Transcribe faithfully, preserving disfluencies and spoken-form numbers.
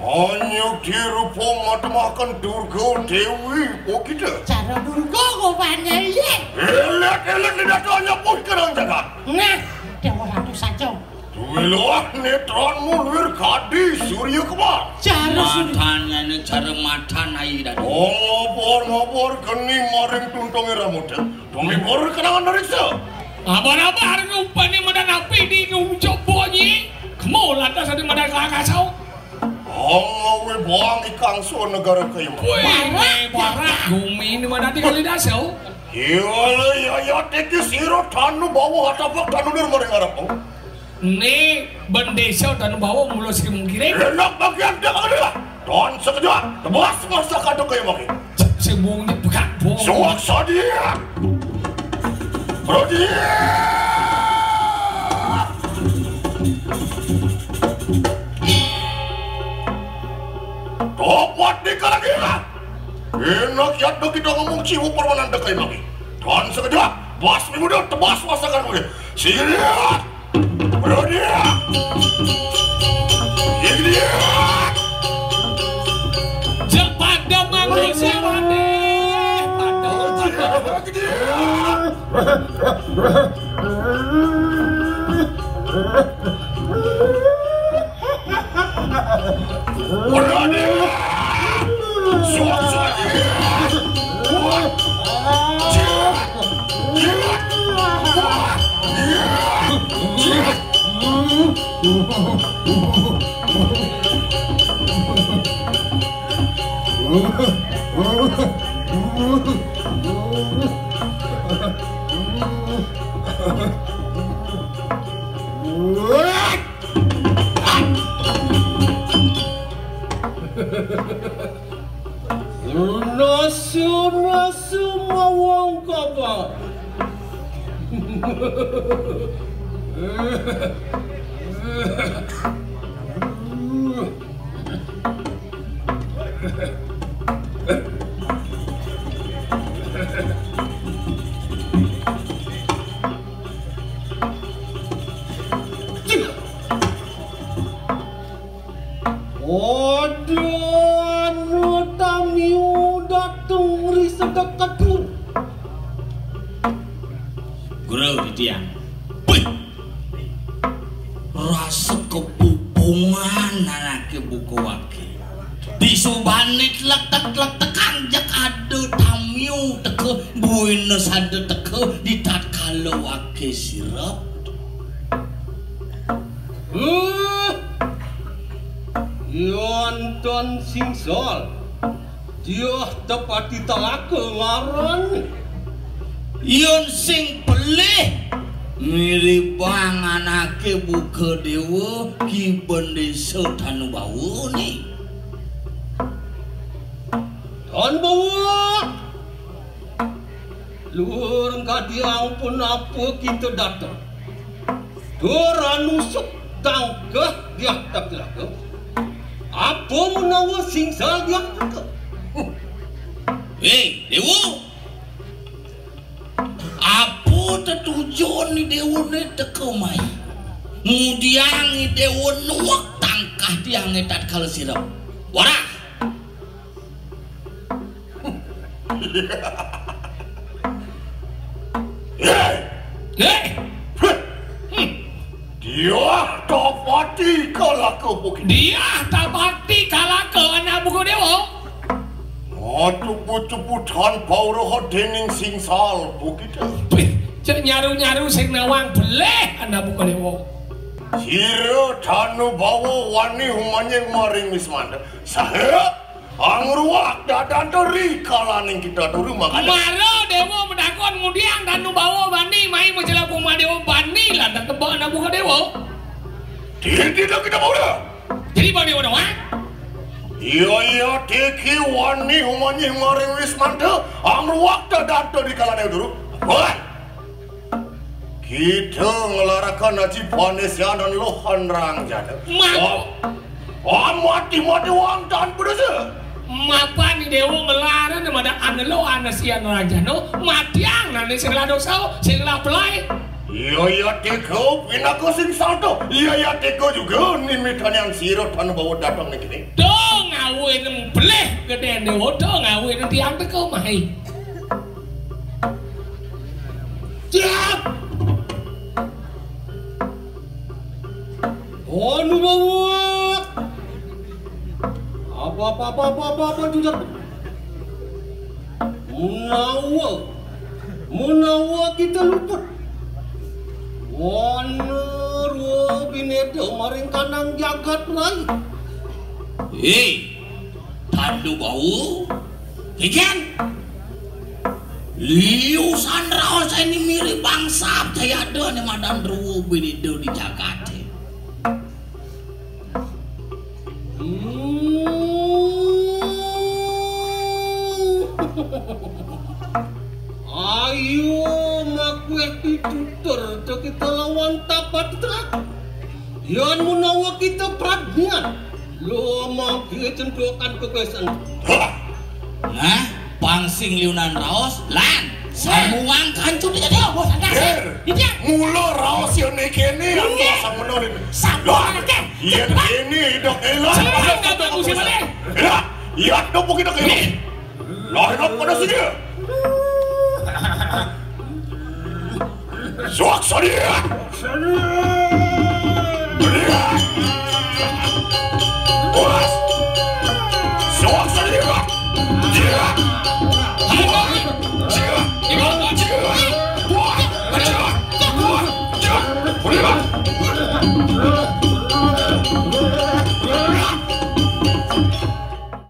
Anyuk dirupa matemahaken Durga Dewi Pokita. Cara Durga rupane, iya. Elet-elet lidata anyap pun kenang jagat. Nah, Dewa Ratu saja. Duwilah netranmu luwir kadi Surya Kembar. Cara Surya. Matane cara matan ai dadi. Oh, ngobor-ngobor geni maring tuntunge ramut. Tumibur kenangan dari se. Apa-apa arep ngupani madan api di ngucap bunyi. Kemu lantas ada madan kelakasau. Anggawe bang ikang so negara kayem. Wih, barat gumi ini madan di kali dasau. Iya, iya, iya, tiki siro tanu bawa hatapak tanu nir maring arep. Ni bendesa tanu bawa mulo sing mungkire. Enak bagian dia kali ya. Don sekejap, tebas masa kado kayem lagi. Sing bunyi pekat bong. Suwak sadia. Rodia. Topat di kalagian. Enak ya, do kita ngomong ciwu permanan dekai lagi. Don sekejap, bas minggu tebas masa kado kayem. Siap. Rodia. Iya dia. Cepat dong, Mang Rizal, Ade. Padahal, padahal. Rodia. Suwak sadia. Nasu-nasu mawang kaba. Ada anu tamiu dateng ri sedeketur. Guru titiang. Wih. Rasa kepupungan anake buka wake. Disubane tletek-tletek anjek ada tamiu teka buina sada teka di tatkala wake sirep. Huh. Yonton singsol. Diah tepati telaka ngaran. Yun sing pelih miribang anake buka dewa ki bendesa Tanubawa ni. Tanubawa. Luhur kadiang punapa kita dateng. Tur anusuk tangkah diah tapilaga. Apa menawa singsal diah teka? Hei, Dewa. Apa tetujon ni Dewa ni teka mai? Ngudiang ni Dewa nuwek tangkah tiange tatkala sirep. Warah. Hei! Hei! Hmm. Diah tapati kalaka bukit. Diah tapati kalaka anak buka dewa. Ngatupu-tupu tan pauraha dening singsal bukit. Wih, cek nyaru-nyaru sing nawang beleh anak buka dewa. Sira Tanubawa wani humanying maring Wismanda. Saha angruak dadanta ri kalaning kita turu makana. Mara dewa medakon ngudiang Tanubawa bani mai macelap Uma dewa bani lantas tebak anak buka dewa. Titi dah kita bawa. Jadi bani orang ah? Iya, iya, tiki wani humanying maring Wismanda angruak dadanta ri kalaning turu. Wah. Kita ngelarakan aji panesian lohan rangjana. Ma- Oh, oh, mati-mati wang tan pedesa. Mapan ni dewa ngelaran mada anelo anesian rangjana, matiang nane sing la dosa, sing la pelai. Iya, iya, tega, pinaka sing salta. Iya, iya, tega juga, nimitanian sira tan bawa datang ning kene. Do ngawe nang belih gedene, do ngawe nang tiang teka mahe. Siap. Anu bawa. Apa, apa, apa, apa, apa, apa, jujur. Menawa, menawa kita luput. Wana ruwa bineda maring kanang jagat rai. Eh, tandu bau. Kikian. Liusan raos ini mirip bangsa jayada ne madan ruwa bineda di jagate. Hmm. Ayo, makueh pitutur, kita lawan tapat telat. Yan menawa kita pradnyan, lo mangke cendokan kebesan. Nah, pangsing liunan raos, lan samuang kancut aja dia, bos, santai. Ger. Iya. Mula raos yo ning kene, aku Iya. Sang menolin. Sabar, Lah, Kek. Yen kene dok elok. Sabar, nggak bagus sih, Bang. Ya, iya, dok mungkin dok elok. Lah, enak pada sini. Suak sadian.